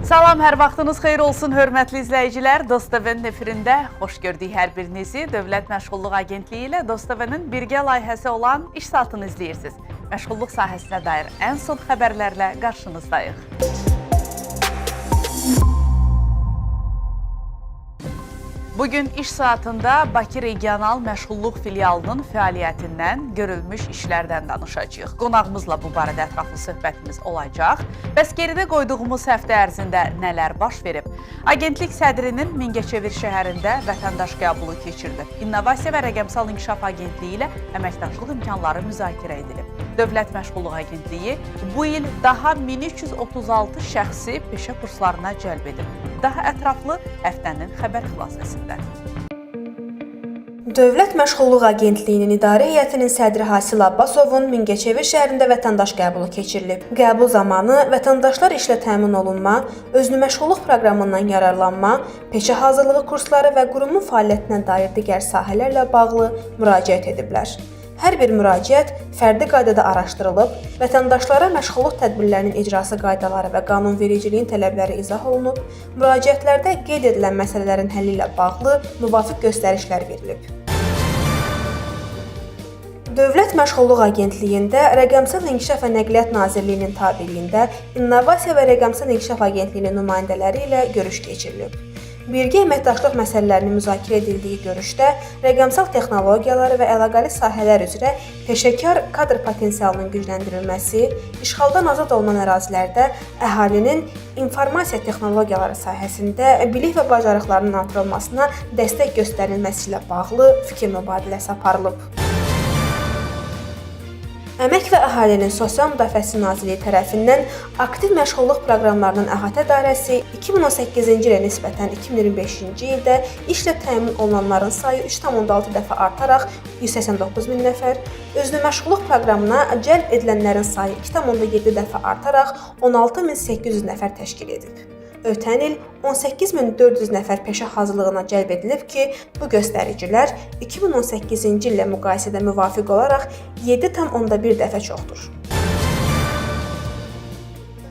Salam, hər vaxtınız xeyir olsun, hörmətli izləyicilər. Dost TV-nin efirində xoş gördük hər birinizi. Dövlət Məşğulluq Agentliyi ilə Dost TV-nin birgə layihəsi olan İş Saatını izləyirsiniz. Məşğulluq sahəsinə dair ən son xəbərlərlə qarşınızdayıq. Bugün iş saatında Bakı Regional Məşğulluq Filialının fəaliyyətindən, görülmüş işlərdən danışacağıq. Qonağımızla bu barədə ətraflı söhbətimiz olacaq. Bəs geridə qoyduğumuz həftə ərzində nələr baş verib? Agentlik sədrinin Mingəçevir şəhərində vətəndaş qəbulu keçirilib. İnnovasiya və Rəqəmsal İnkişaf Agentliyi ilə əməkdaşlıq imkanları müzakirə edilib. Dövlət Məşğulluq Agentliyi bu il daha 1336 şəxsi peşə kurslarına cəlb edib. Daha ətraflı həftənin xəbər xülasəsində. Dövlət Məşğulluq Agentliyinin İdarə Heyətinin sədri Hasil Abbasovun Mingəçevir şəhərində vətəndaş qəbulu keçirilib. Qəbul zamanı vətəndaşlar işlə təmin olunma, özünü məşğulluq proqramından yararlanma, peşə hazırlığı kursları və qurumun fəaliyyətinə dair digər sahələrlə bağlı müraciət ediblər. Hər bir müraciət fərdi qaydada araşdırılıb, vətəndaşlara məşğulluq tədbirlərinin icrası qaydaları və qanunvericiliyin tələbləri izah olunub, müraciətlərdə qeyd edilən məsələlərin həlli ilə bağlı müvafiq göstərişlər verilib. Dövlət Məşğulluq Agentliyində Rəqəmsal İnkişaf və Nəqliyyat Nazirliyinin tabeliyində İnnovasiya və Rəqəmsal İnkişaf Agentliyinin nümayəndələri ilə görüş keçirilib. Birgə əməkdaşlıq məsələlərinin müzakirə edildiyi görüşdə rəqəmsal texnologiyaları və əlaqəli sahələr üzrə peşəkar kadr potensialının gücləndirilməsi, işğaldan azad olunan ərazilərdə əhalinin informasiya texnologiyaları sahəsində bilik və bacarıqlarının artırılmasına dəstək göstərilməsi ilə bağlı fikir mübadiləsi aparılıb. Əmək və Əhalinin Sosial Müdafiəsi Nazirliyi tərəfindən aktiv məşğulluq proqramlarının əhatə dairəsi 2018-ci ilə nisbətən 2025-ci ildə işlə təmin olunanların sayı 3,6 dəfə artaraq 189 min nəfər, özünü məşğulluq proqramına cəlb edilənlərin sayı 2,7 dəfə artaraq 16.800 nəfər təşkil edib. Ötən il 18.400 nəfər peşə hazırlığına cəlb edilib ki, bu göstəricilər 2018-ci illə müqayisədə müvafiq olaraq 7,1 dəfə çoxdur.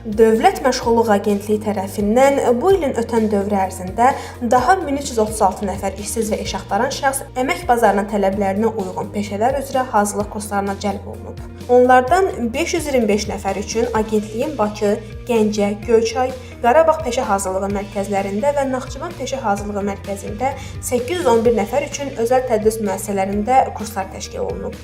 Dövlət Məşğulluq Agentliyi tərəfindən bu ilin ötən dövrü ərzində daha 1336 nəfər işsiz və iş axtaran şəxs əmək bazarının tələblərinə uyğun peşələr üzrə hazırlıq kurslarına cəlb olunub. Onlardan 525 nəfər üçün agentliyin Bakı, Gəncə, Göyçay, Qarabağ Peşə Hazırlığı mərkəzlərində və Naxçıvan Peşə Hazırlığı mərkəzində 811 nəfər üçün özəl tədris müəssisələrində kurslar təşkil olunub.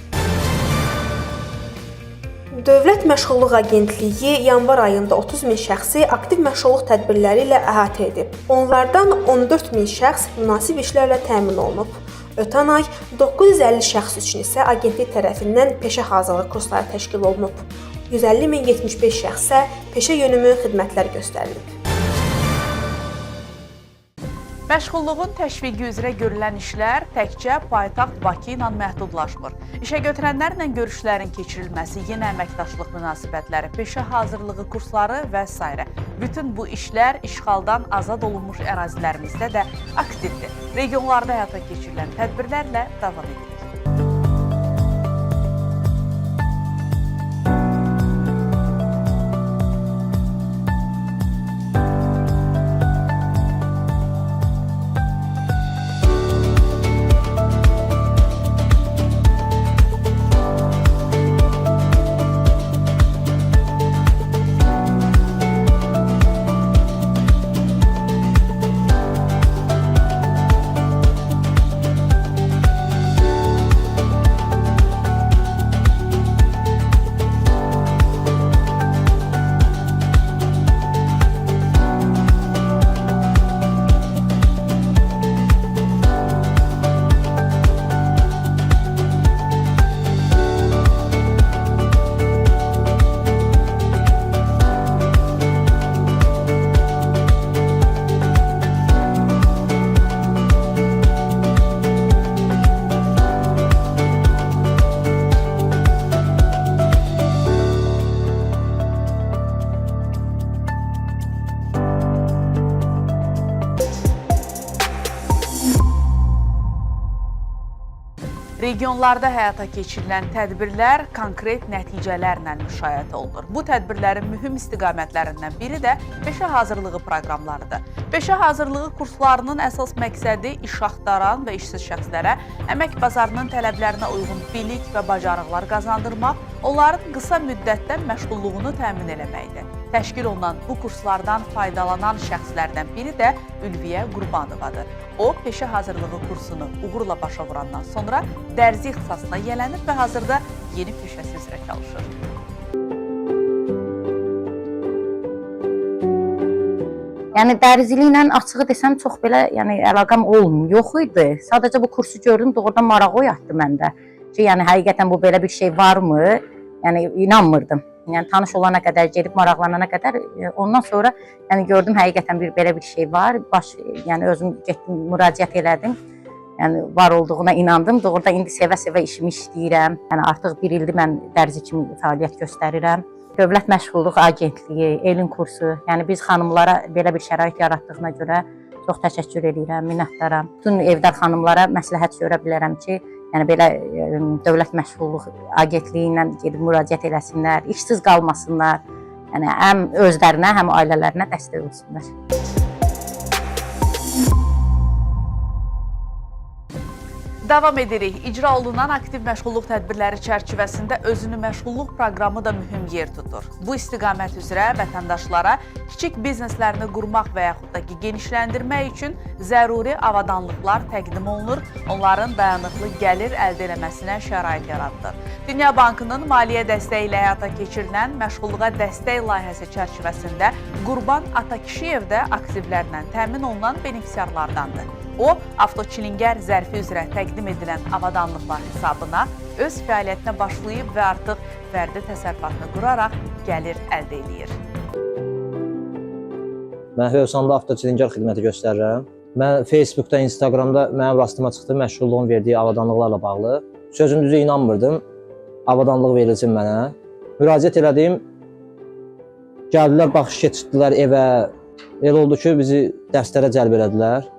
Dövlət Məşğulluq Agentliyi yanvar ayında 30 min şəxsi aktiv məşğulluq tədbirləri ilə əhatə edib. Onlardan 14 min şəxs münasib işlərlə təmin olunub. Ötən ay 950 şəxs üçün isə agentlik tərəfindən peşə hazırlığı kursları təşkil olunub. 150.075 şəxsə peşə yönümü xidmətlər göstərilib. Məşğulluğun təşviqi üzrə görülən işlər təkcə paytaxt Bakı ilə məhdudlaşmır. İşə götürənlərlə görüşlərin keçirilməsi, yeni əməkdaşlıq münasibətləri, peşə hazırlığı kursları və s. Bütün bu işlər işğaldan azad olunmuş ərazilərimizdə də aktivdir. Regionlarda həyata keçirilən tədbirlərlə davam edirik. Regionlarda həyata keçirilən tədbirlər konkret nəticələrlə müşayiət olunur. Bu tədbirlərin mühüm istiqamətlərindən biri də peşə hazırlığı proqramlarıdır. Peşə hazırlığı kurslarının əsas məqsədi iş axtaran və işsiz şəxslərə əmək bazarının tələblərinə uyğun bilik və bacarıqlar qazandırmaq, onların qısa müddətdə məşğulluğunu təmin eləməkdir. Təşkil olunan bu kurslardan faydalanan şəxslərdən biri də Ülviyə Qurbanovadır. O, peşə hazırlığı kursunu uğurla başa vurandan sonra dərzi ixtisasına yiyələnib və hazırda yeni peşəsi üzrə çalışır. Yəni dərziliklə açığı desəm çox belə, yəni əlaqəm olmur, yox idi. Sadəcə bu kursu gördüm, doğrudan maraq oyatdı məndə. Ki, yəni həqiqətən bu belə bir şey varmı? Yəni inanmırdım. Yəni tanış olana qədər, gedib maraqlanana qədər, ondan sonra yəni gördüm həqiqətən bir belə bir şey var. Yəni özüm getdim, müraciət elədim. Yəni var olduğuna inandım. Doğrudan indi sevə-sevə işimi işləyirəm. Yəni artıq bir ildir mən dərzi kimi fəaliyyət göstərirəm. Dövlət Məşğulluq Agentliyi, elm kursu, yəni biz xanımlara belə bir şərait yaratdığına görə çox təşəkkür edirəm, minnətdaram. Bütün evdar xanımlara məsləhət görə bilərəm ki, yəni belə Dövlət Məşğulluq Agentliyi ilə gedib müraciət eləsinlər, işsiz qalmasınlar. Yəni həm özlərinə, həm ailələrinə dəstək olsunlar. Davam edirik. İcra olunan aktiv məşğulluq tədbirləri çərçivəsində özünü məşğulluq proqramı da mühüm yer tutur. Bu istiqamət üzrə vətəndaşlara kiçik bizneslərini qurmaq və yaxud da ki, genişləndirmək üçün zəruri avadanlıqlar təqdim olunur, onların dayanıqlı gəlir əldə eləməsinə şərait yaradılır. Dünya Bankının maliyyə dəstəyi ilə həyata keçirilən məşğulluğa dəstək layihəsi çərçivəsində Qurban Atakişiyev də aktivlərlə təmin olunan benefisiarlardandır. O, avtoçilingər zərfi üzrə təqdim edilən avadanlıqlar hesabına öz fəaliyyətinə başlayıb və artıq fərdi təsərrüfatını quraraq gəlir əldə eləyir. Mən Hövsanda avtoçilingər xidməti göstərirəm. Mən Facebookda, Instagramda mənim rastıma çıxdı məşğulluğun verdiyi avadanlıqlarla bağlı. Sözün düzü inanmırdım. Avadanlıq verilsin mənə. Müraciət elədim. Gəldilər, baxış keçirdilər evə. Elə oldu ki, bizi dərslərə cəlb elədilər.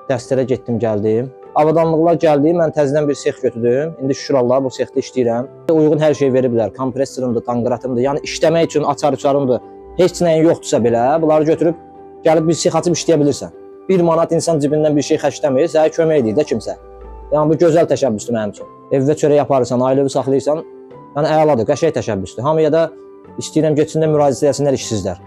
Dərslərə getdim, gəldim. Avadanlıqlar gəldi, mən təzədən bir sex götürdüm. İndi şükür Allaha bu sexdə işləyirəm. Uyğun hər şey veriblər. Kompressorumdur, tanqıratımdır. Yəni işləmək üçün açar-uçarımdır. Heç nəyin yoxdursa belə, bunları götürüb gəlib bir sex açıb işləyə bilirsən. 1 manat insan cibindən bir şey xərcləmir, sənə kömək edir də kimsə. Yəni bu gözəl təşəbbüsdür mənim üçün. Evdə çörək aparırsan, ailəvi saxlayırsan, yəni əladır, qəşəng təşəbbüsdür. Hamıya da istəyirəm getsinlər, müraciət eləsinlər işsizlər.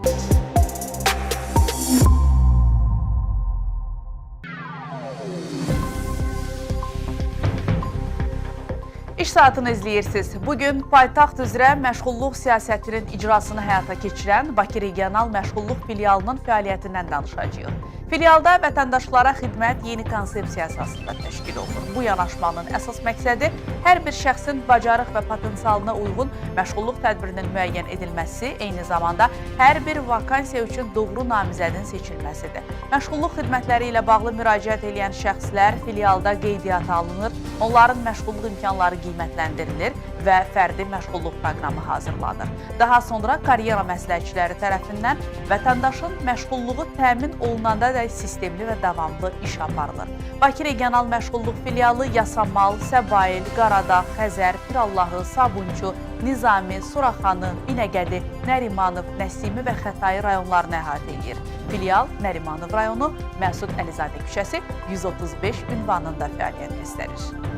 İş saatını izləyirsiniz. Bugün paytaxt üzrə məşğulluq siyasətinin icrasını həyata keçirən Bakı Regional Məşğulluq Filialının fəaliyyətindən danışacağıq. Filialda vətəndaşlara xidmət yeni konsepsiya əsasında təşkil olunur. Bu yanaşmanın əsas məqsədi hər bir şəxsin bacarıq və potensialına uyğun məşğulluq tədbirinin müəyyən edilməsi, eyni zamanda hər bir vakansiya üçün doğru namizədin seçilməsidir. Məşğulluq xidmətləri ilə bağlı müraciət edən şəxslər filialda qeydiyyata alınır, onların məşğulluq imkanları qiymətləndirilir və fərdi məşğulluq proqramı hazırlanır. Daha sonra karyera məsləhətçiləri tərəfindən vətəndaşın məşğulluğu təmin olunanda da sistemli və davamlı iş aparılır. Bakı Regional Məşğulluq Filialı Yasamal, Səbail, Qaradağ, Xəzər, Pirallahı, Sabunçu, Nizami, Suraxanı, Binəqədi, Nərimanov, Nəsimi və Xətai rayonlarını əhatə edir. Filial Nərimanov rayonu Məsud Əlizadə küçəsi 135 ünvanında fəaliyyət göstərir.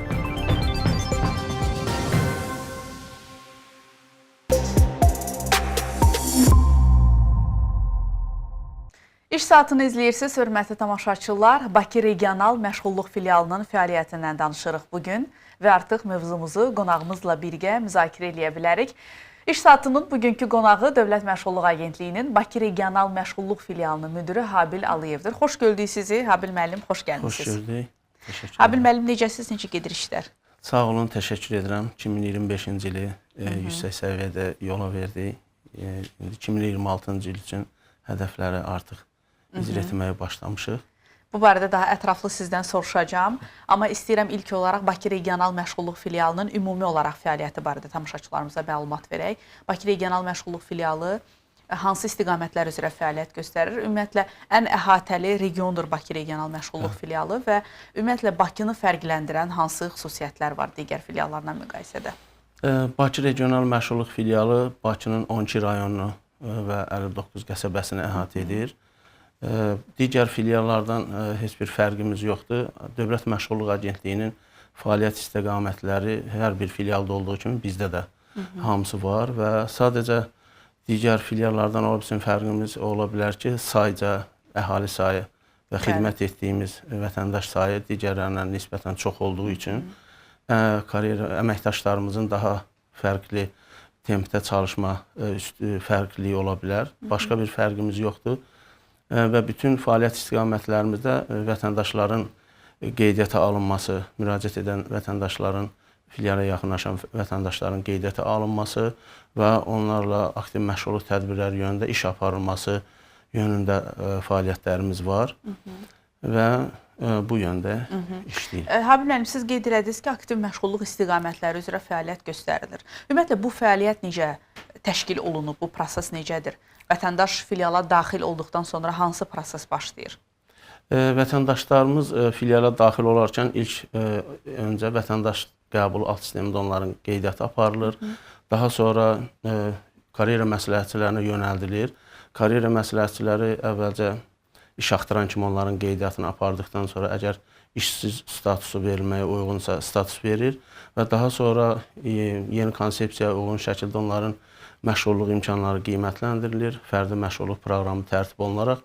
İş saatını izləyirsiniz, hörmətli tamaşaçılar. Bakı Regional Məşğulluq Filialının fəaliyyətindən danışırıq bugün və artıq mövzumuzu qonağımızla birgə müzakirə eləyə bilərik. İş saatının bugünkü qonağı Dövlət Məşğulluq Agentliyinin Bakı Regional Məşğulluq Filialının müdiri Habil Alıyevdir. Xoş gördük sizi, Habil müəllim, xoş gəlmisiniz. Xoş gördük. Təşəkkür Habil müəllim, necəsiz, necə gedir işlər? Sağ olun, təşəkkür edirəm. 2025-ci ili yüksək səviyyədə yola verdik. İndi 2026-cı il üçün hədəfləri artıq icra etməyə başlamışıq. Bu barədə daha ətraflı sizdən soruşacağam. Amma istəyirəm ilk olaraq Bakı Regional Məşğulluq Filialının ümumi olaraq fəaliyyəti barədə tamaşaçılarımıza məlumat verək. Bakı Regional Məşğulluq Filialı Hansı istiqamətlər üzrə fəaliyyət göstərir? Ümumiyyətlə ən əhatəli regiondur Bakı Regional Məşğulluq Filialı və ümumiyyətlə Bakını fərqləndirən hansı xüsusiyyətlər var digər filiallarla müqayisədə? Bakı Regional Məşğulluq Filialı Bakının 12 rayonunu və 59 qəsəbəsini əhatə edir. Digər filiallardan heç bir fərqimiz yoxdur. Dövlət Məşğulluq Agentliyinin fəaliyyət istiqamətləri hər bir filialda olduğu kimi bizdə də hamısı var və sadəcə digər filiallardan ola bilsin fərqimiz ola bilər ki, sayca, əhali sayı və xidmət etdiyimiz vətəndaş sayı digərlərindən nisbətən çox olduğu üçün karyera əməkdaşlarımızın daha fərqli tempdə çalışma fərqliliyi ola bilər. Başqa bir fərqimiz yoxdur. Və bütün fəaliyyət istiqamətlərimizdə vətəndaşların qeydiyyata alınması, müraciət edən vətəndaşların, filiala yaxınlaşan vətəndaşların qeydiyyata alınması və onlarla aktiv məşğulluq tədbirləri yönündə iş aparılması yönündə fəaliyyətlərimiz var və bu yöndə işləyir. Habil müəllim, siz qeyd elədiniz ki, aktiv məşğulluq istiqamətləri üzrə fəaliyyət göstərilir. Ümumiyyətlə bu fəaliyyət necə təşkil olunub, bu proses necədir? Vətəndaş filiala daxil olduqdan sonra hansı proses başlayır? Vətəndaşlarımız filiala daxil olarkən ilk öncə vətəndaş qəbulu alt sistemində onların qeydiyyatı aparılır. Daha sonra karyera məsləhətçilərinə yönəldilir. Karyera məsləhətçiləri əvvəlcə iş axtaran kimi onların qeydiyyatını apardıqdan sonra əgər işsiz statusu verilməyə uyğunsa status verir və daha sonra yeni konsepsiyaya uyğun şəkildə onların məşğulluq imkanları qiymətləndirilir. Fərdi məşğulluq proqramı tərtib olunaraq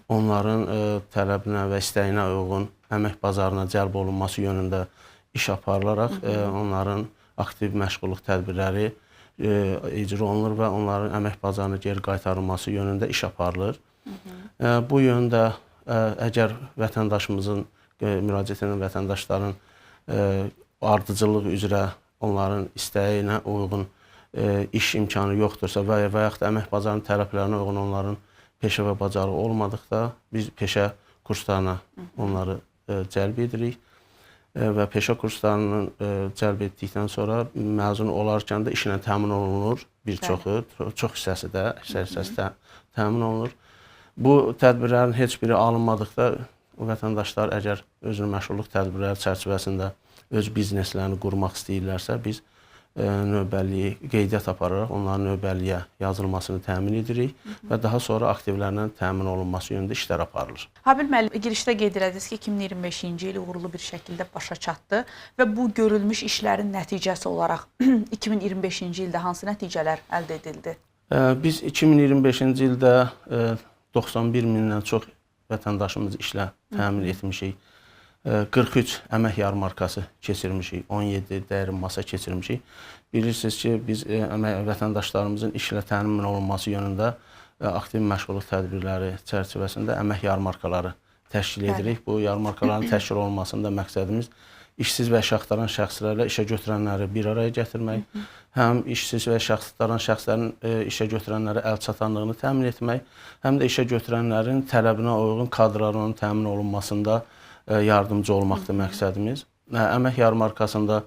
onların tələbinə və istəyinə uyğun əmək bazarına cəlb olunması yönündə iş aparılaraq onların aktiv məşğulluq tədbirləri icra olunur və onların əmək bazarına geri qaytarılması yönündə iş aparılır. Bu yöndə əgər vətəndaşımızın, müraciət edən vətəndaşların ardıcıllıq üzrə onların istəyinə uyğun iş imkanı yoxdursa və yaxud da əmək bazarının tələblərinə uyğun onların peşə və bacarığı olmadıqda biz peşə kurslarına onları cəlb edirik və peşə kurslarının cəlb etdikdən sonra məzun olarkən də işlə təmin olunur bir çoxu, çox hissəsi də, əksər hissəsi də təmin olunur. Bu tədbirlərin heç biri alınmadıqda o vətəndaşlar əgər özünü məşğulluq tədbirləri çərçivəsində öz bizneslərini qurmaq istəyirlərsə, biz növbəliyi qeydiyyat apararaq onların növbəliyə yazılmasını təmin edirik və daha sonra aktivlərlə təmin olunması yönündə işlər aparılır. Habil müəllim, girişdə qeyd elədiniz ki, 2025-ci il uğurlu bir şəkildə başa çatdı və bu görülmüş işlərin nəticəsi olaraq 2025-ci ildə hansı nəticələr əldə edildi? Biz 2025-ci ildə 91 mindən çox vətəndaşımızı işlə təmin etmişik. 43 əmək yarmarkası keçirmişik, 17 dəyirmi masa keçirmişik. Bilirsiniz ki, biz əmək vətəndaşlarımızın işlə təmin olunması yönündə aktiv məşğulluq tədbirləri çərçivəsində əmək yarmarkaları təşkil edirik. Bu yarmarkaların təşkil olunmasında məqsədimiz işsiz və iş axtaran şəxslərlə işə götürənləri bir araya gətirmək, həm işsiz və iş axtaran şəxslərin işə götürənlərə əl çatanlığını təmin etmək, həm də işə götürənlərin tələbinə uyğun kadrların təmin olunmasında yardımcı olmaqdır məqsədimiz. Əmək yarmarkasında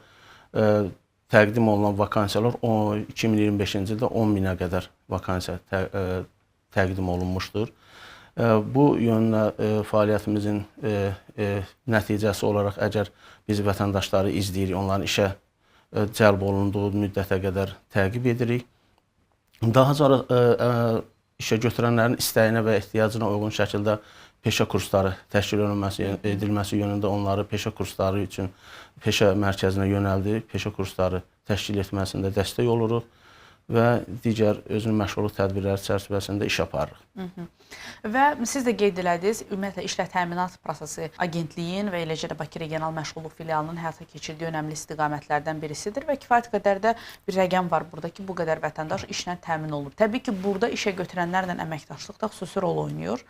təqdim olunan vakansiyalar 2025-ci ildə 10 minə qədər vakansiya təqdim olunmuşdur. Bu yönlə fəaliyyətimizin nəticəsi olaraq əgər biz vətəndaşları izləyirik, onların işə cəlb olunduğu müddətə qədər təqib edirik. Daha sonra işə götürənlərin istəyinə və ehtiyacına uyğun şəkildə peşə kursları təşkil edilməsi yönündə onları peşə kursları üçün peşə mərkəzinə yönəldik, peşə kursları təşkil etməsində dəstək oluruq və digər özünü məşğulluq tədbirləri çərçivəsində iş aparırıq. Və siz də qeyd elədiniz, ümumiyyətlə işlə təminat prosesi agentliyin və eləcə də Bakı Regional Məşğulluq Filialının həyata keçirdiyi önəmli istiqamətlərdən birisidir və kifayət qədər də bir rəqəm var burada ki, bu qədər vətəndaş işlə təmin olunub. Təbii ki, burada işə götürənlərlə əməkdaşlıq da xüsusi rol oynayır.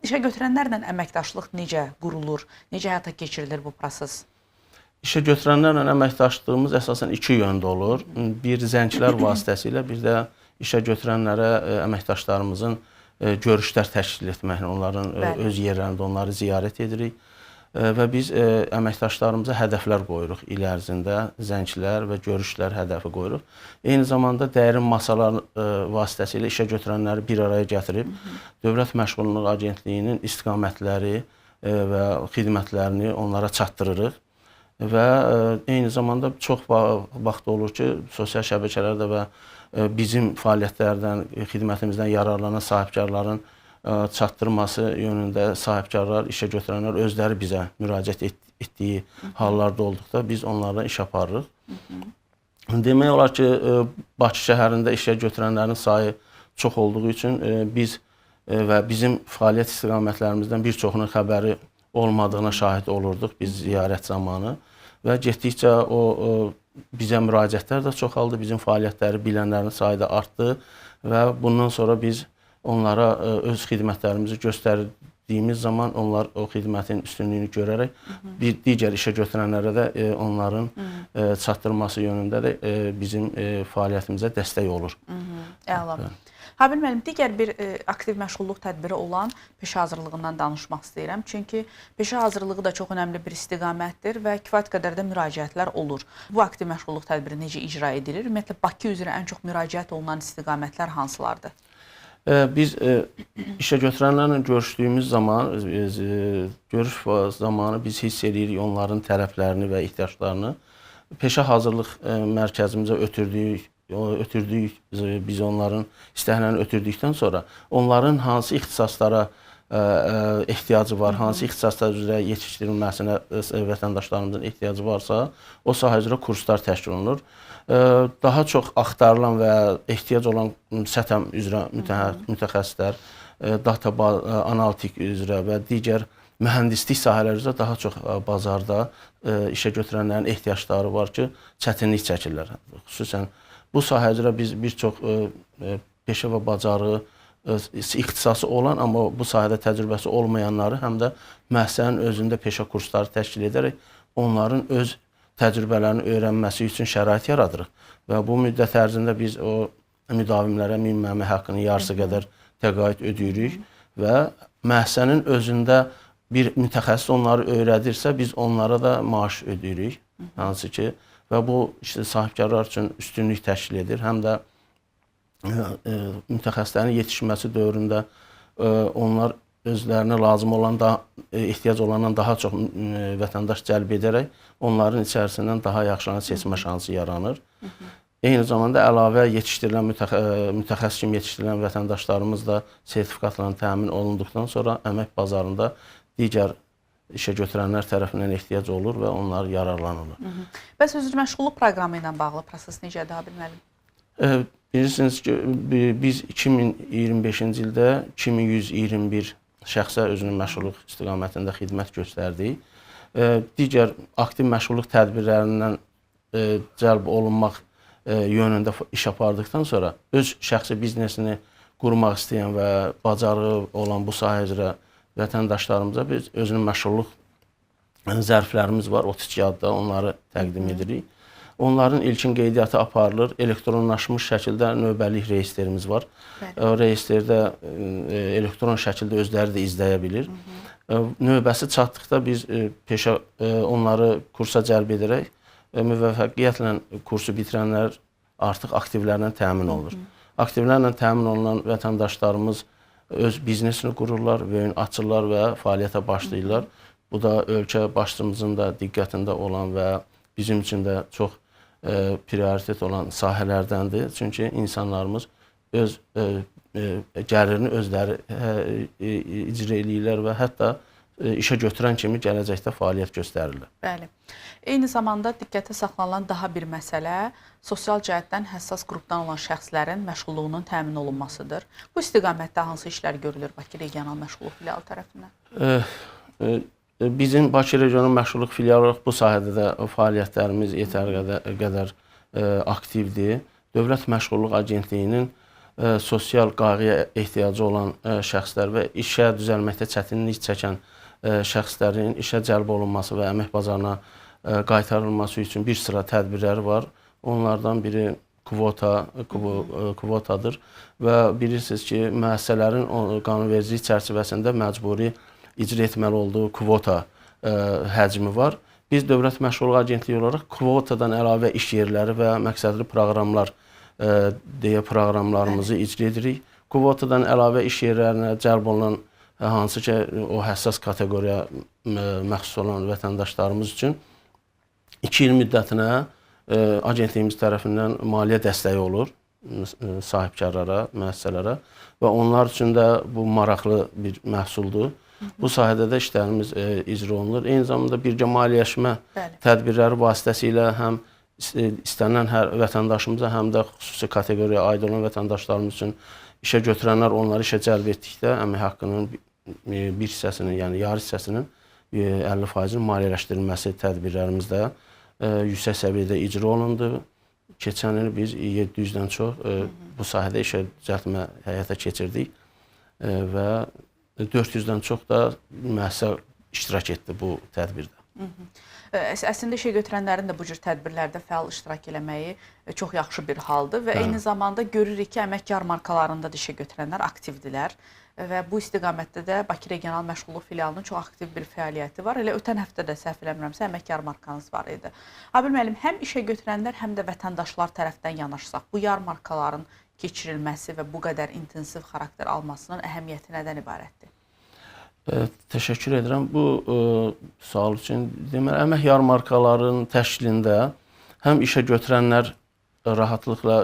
İşə götürənlərlə əməkdaşlıq necə qurulur, necə həyata keçirilir bu proses? İşə götürənlərlə əməkdaşlığımız əsasən iki yöndə olur. Bir zənglər vasitəsilə, bir də işə götürənlərə əməkdaşlarımızın görüşlər təşkil etməklə, onların öz yerlərində onları ziyarət edirik. Və biz əməkdaşlarımıza hədəflər qoyuruq il ərzində, zənglər və görüşlər hədəfi qoyuruq. Eyni zamanda dəyirmi masalar vasitəsilə işə götürənləri bir araya gətirib Dövlət Məşğulluq Agentliyinin istiqamətləri və xidmətlərini onlara çatdırırıq. Və eyni zamanda çox vaxt olur ki, sosial şəbəkələrdə və bizim fəaliyyətlərdən, xidmətimizdən yararlanan sahibkarların çatdırması yönündə sahibkarlar, işə götürənlər özləri bizə müraciət etdiyi hallarda olduqda biz onlarla iş aparırıq. Demək olar ki, Bakı şəhərində işə götürənlərin sayı çox olduğu üçün biz və bizim fəaliyyət istiqamətlərimizdən bir çoxunun xəbəri olmadığına şahid olurduq biz ziyarət zamanı və getdikcə o bizə müraciətlər də çoxaldı, bizim fəaliyyətləri bilənlərin sayı da artdı və bundan sonra biz onlara öz xidmətlərimizi göstərdiyimiz zaman onlar o xidmətin üstünlüyünü görərək bir digər işə götürənlərə də onların çatdırması yönündə də bizim fəaliyyətimizə dəstək olur. Əla. Habil müəllim, digər bir aktiv məşğulluq tədbiri olan peşə hazırlığından danışmaq istəyirəm. Çünki peşə hazırlığı da çox önəmli bir istiqamətdir və kifayət qədər də müraciətlər olur. Bu aktiv məşğulluq tədbiri necə icra edilir? Ümumiyyətlə, Bakı üzrə ən çox müraciət olunan istiqamətlər hansılardır? Biz işə götürənlərlə görüşdüyümüz zaman, görüş zamanı biz hiss edirik onların tələblərini və ehtiyaclarını. Peşə hazırlıq mərkəzimizə ötürdüyük, biz onların istəklərini ötürdükdən sonra onların hansı ixtisaslara ehtiyacı var, hansı ixtisaslar üzrə yetişdirilməsinə vətəndaşlarımızın ehtiyacı varsa, o sahə üzrə kurslar təşkil olunur. Daha çox axtarılan və ehtiyac olan sətəm üzrə mütəxəssislər, data analitik üzrə və digər mühəndislik sahələri üzrə daha çox bazarda işə götürənlərin ehtiyacları var ki, çətinlik çəkirlər. Xüsusən bu sahə üzrə biz bir çox peşə və bacarığı, ixtisası olan, amma bu sahədə təcrübəsi olmayanları həm də müəssisənin özündə peşə kursları təşkil edərək onların öz təcrübələrini öyrənməsi üçün şərait yaradırıq. Və bu müddət ərzində biz o müdavimlərə minimum haqqının yarısı qədər təqaüd ödəyirik və müəssisənin özündə bir mütəxəssis onları öyrədirsə, biz onlara da maaş ödəyirik. Hansı ki, və bu işte sahibkarlar üçün üstünlük təşkil edir. Həm də mütəxəssislərin yetişməsi dövründə onlar özlərinə lazım olan, daha ehtiyac olandan daha çox vətəndaş cəlb edərək onların içərisindən daha yaxşılarını seçmə şansı yaranır. Eyni zamanda əlavə yetişdirilən, mütəxəssis kimi yetişdirilən vətəndaşlarımız da sertifikatla təmin olunduqdan sonra əmək bazarında digər işə götürənlər tərəfindən ehtiyac olur və onlar yararlanırlar. Bəs özünü məşğulluq proqramı ilə bağlı proses necədir, Habil müəllim? Bilirsiniz ki, biz 2025-ci ildə 2121 şəxsə özünün məşğulluq istiqamətində xidmət göstərdik. Digər aktiv məşğulluq tədbirlərindən cəlb olunmaq yönündə iş apardıqdan sonra öz şəxsi biznesini qurmaq istəyən və bacarığı olan bu sahə üzrə vətəndaşlarımıza biz özünün məşğulluq zərflərimiz var, 32 adda onları təqdim edirik. Onların ilkin qeydiyyatı aparılır. Elektronlaşmış şəkildə növbəlik reyestrimiz var. O reyestrdə elektron şəkildə özləri də izləyə bilir. Növbəsi çatdıqda biz peşə onları kursa cəlb edərək müvəffəqiyyətlə kursu bitirənlər artıq aktivlərlə təmin olunur. Aktivlərlə təmin olunan vətəndaşlarımız öz biznesini qururlar, vöyün açırlar və fəaliyyətə başlayırlar. Bu da ölkə başçımızın da diqqətində olan və bizim üçün də çox prioritet olan sahələrdəndir. Çünki insanlarımız öz gəlirini özləri icra eləyirlər və hətta işə götürən kimi gələcəkdə fəaliyyət göstərirlər. Bəli. Eyni zamanda diqqətə saxlanılan daha bir məsələ sosial cəhətdən həssas qrupdan olan şəxslərin məşğulluğunun təmin olunmasıdır. Bu istiqamətdə hansı işlər görülür Bakı Regional Məşğulluq Filialı tərəfindən? Bizim Bakı Regional Məşğulluq Filialı olaraq bu sahədə də fəaliyyətlərimiz yetəri qədər aktivdir. Dövlət Məşğulluq Agentliyinin sosial qayğıya ehtiyacı olan şəxslər və işə düzəlməkdə çətinlik çəkən şəxslərin işə cəlb olunması və əmək bazarına qaytarılması üçün bir sıra tədbirləri var. Onlardan biri kvotadır və bilirsiniz ki, müəssisələrin qanunvericilik çərçivəsində məcburi icra etməli olduğu kvota həcmi var. Biz Dövlət Məşğulluq Agentliyi olaraq kvotadan əlavə iş yerləri və məqsədli proqramlar deyə proqramlarımızı icra edirik. Kvotadan əlavə iş yerlərinə cəlb olunan hansı ki o həssas kateqoriya məxsus olan vətəndaşlarımız üçün 2 il müddətinə agentliyimiz tərəfindən maliyyə dəstəyi olur sahibkarlara, müəssisələrə və onlar üçün də bu maraqlı bir məhsuldur. Bu sahədə də işlərimiz icra olunur. Eyni zamanda birgə maliyyələşmə tədbirləri vasitəsilə həm istənilən hər vətəndaşımıza, həm də xüsusi kateqoriyaya aid olan vətəndaşlarımız üçün işə götürənlər onları işə cəlb etdikdə əmək haqqının bir hissəsinin, yəni yarı hissəsinin 50%-nin maliyyələşdirilməsi tədbirlərimiz də yüksək səviyyədə icra olundu. Keçən il biz 700-dən çox bu sahədə işə düzəltmə həyata keçirdik və 400-dən çox da müəssisə iştirak etdi bu tədbirdə. Əslində işə götürənlərin də bu cür tədbirlərdə fəal iştirak eləməyi çox yaxşı bir haldır və eyni zamanda görürük ki, əmək yarmarkalarında da işə götürənlər aktivdirlər və bu istiqamətdə də Bakı Regional Məşğulluq Filialının çox aktiv bir fəaliyyəti var. Elə ötən həftə də səhv eləmirəmsə əmək yarmarkanız var idi. Abil müəllim, həm işə götürənlər, həm də vətəndaşlar tərəfdən yanaşsaq, bu yarmarkaların keçirilməsi və bu qədər intensiv xarakter almasının əhəmiyyəti nədən ibarətdir? Təşəkkür edirəm bu sual üçün. Deməli, əmək yarmarkalarının təşkilində həm işə götürənlər rahatlıqla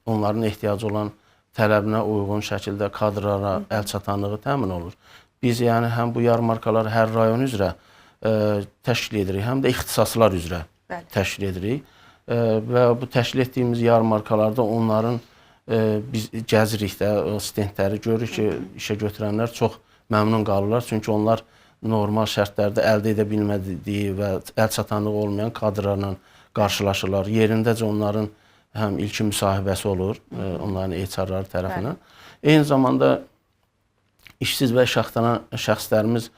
onların ehtiyacı olan tələbinə uyğun şəkildə kadrlara əl çatanlığı təmin olunur. Biz yəni həm bu yarmarkaları hər rayon üzrə təşkil edirik, həm də ixtisaslar üzrə təşkil edirik. Və bu təşkil etdiyimiz yarmarkalarda onların biz gəzirik də, o stendləri görürük ki, işə götürənlər çox məmnun qalırlar. Çünki onlar normal şərtlərdə əldə edə bilmədiyi və əl çatanlığı olmayan kadrlarla qarşılaşırlar. Yerindəcə onların həm ilkin müsahibəsi olur, onların HR-ları tərəfindən. Eyni zamanda işsiz və iş axtaran şəxslərimiz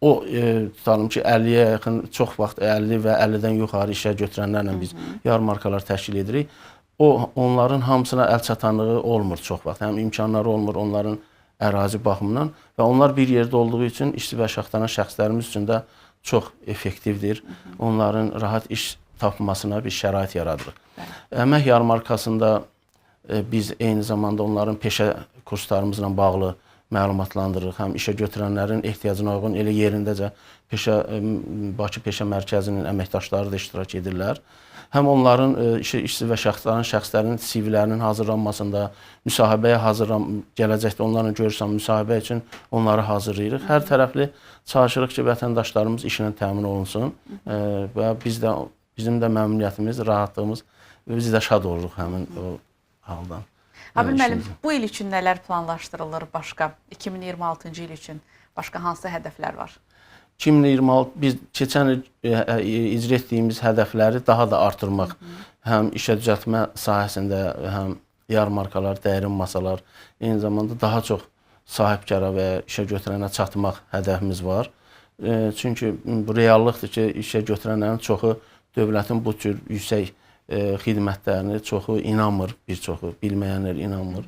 o tutalım ki, 50-yə yaxın çox vaxt 50 və 50-dən yuxarı işə götürənlərlə biz yarmarkalar təşkil edirik. O onların hamısına əl çatanlığı olmur çox vaxt. Həm imkanları olmur onların ərazi baxımından və onlar bir yerdə olduğu üçün işsiz və iş axtaran şəxslərimiz üçün də çox effektivdir. Onların rahat iş tapmasına bir şərait yaradırıq. Əmək yarmarkasında biz eyni zamanda onların peşə kurslarımızla bağlı məlumatlandırırıq. Həm işə götürənlərin ehtiyacına uyğun elə yerindəcə Bakı Peşə Mərkəzinin əməkdaşları da iştirak edirlər. Həm onların işsiz və şəxslərin CV-lərinin hazırlanmasında, müsahibəyə gələcəkdə onlarla görürsən müsahibə üçün onları hazırlayırıq. Hər tərəfli çalışırıq ki, vətəndaşlarımız işlə təmin olunsun və biz də bizim də məmnuniyyətimiz, rahatlığımız və biz də şad oluruq həmin o haldan. Abil müəllim, bu il üçün nələr planlaşdırılır başqa? 2026-cı il üçün başqa hansı hədəflər var? 2026 biz keçən il icra etdiyimiz hədəfləri daha da artırmaq, həm işə düzəltmə sahəsində, həm yarmarkalar, dəyirmi masalar, eyni zamanda daha çox sahibkara və işə götürənə çatmaq hədəfimiz var. Çünki bu reallıqdır ki, işə götürənlərin çoxu dövlətin bu cür yüksək xidmətlərini çoxu inanmır, bir çoxu bilməyənlər inanmır.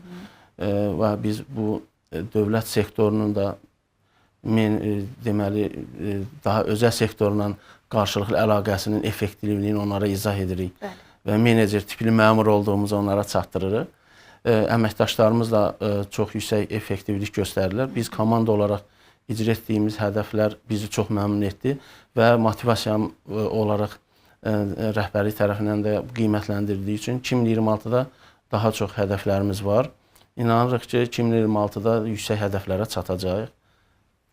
Və biz bu dövlət sektorunun da deməli daha özəl sektorla qarşılıqlı əlaqəsinin effektivliyini onlara izah edirik. Bəli. Və menecer tipli məmur olduğumuzu onlara çatdırırıq. Əməkdaşlarımız da çox yüksək effektivlik göstərirlər. Biz komanda olaraq icra etdiyimiz hədəflər bizi çox məmnun etdi və motivasiyam olaraq rəhbərlik tərəfindən də qiymətləndirildiyi üçün 2026-da daha çox hədəflərimiz var. İnanırıq ki, 2026-da yüksək hədəflərə çatacağıq.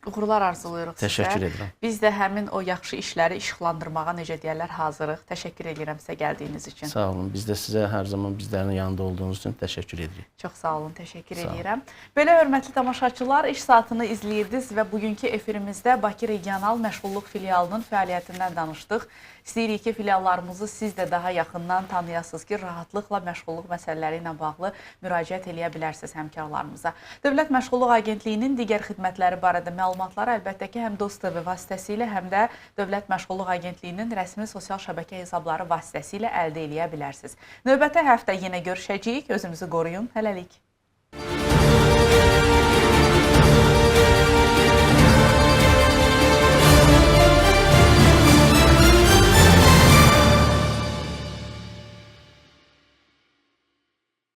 Uğurlar arzulayırıq sizə. Təşəkkür edirəm. Biz də həmin o yaxşı işləri işıqlandırmağa necə deyərlər hazırıq. Təşəkkür edirəm sizə gəldiyiniz üçün. Sağ olun. Biz də sizə hər zaman bizlərin yanında olduğunuz üçün təşəkkür edirik. Çox sağ olun, təşəkkür edirəm. Belə hörmətli tamaşaçılar, iş saatını izləyirdiniz və bugünkü efirimizdə Bakı Regional Məşğulluq Filialının fəaliyyətindən danışdıq. İstəyirik ki, filiallarımızı siz də daha yaxından tanıyasınız ki, rahatlıqla məşğulluq məsələləri ilə bağlı müraciət eləyə bilərsiniz həmkarlarımıza. Dövlət Məşğulluq Agentliyinin digər xidmətləri barədə məlumatları əlbəttə ki, həm Dost TV vasitəsilə, həm də Dövlət Məşğulluq Agentliyinin rəsmi sosial şəbəkə hesabları vasitəsilə əldə eləyə bilərsiniz. Növbəti həftə yenə görüşəcəyik. Özünüzü qoruyun. Hələlik.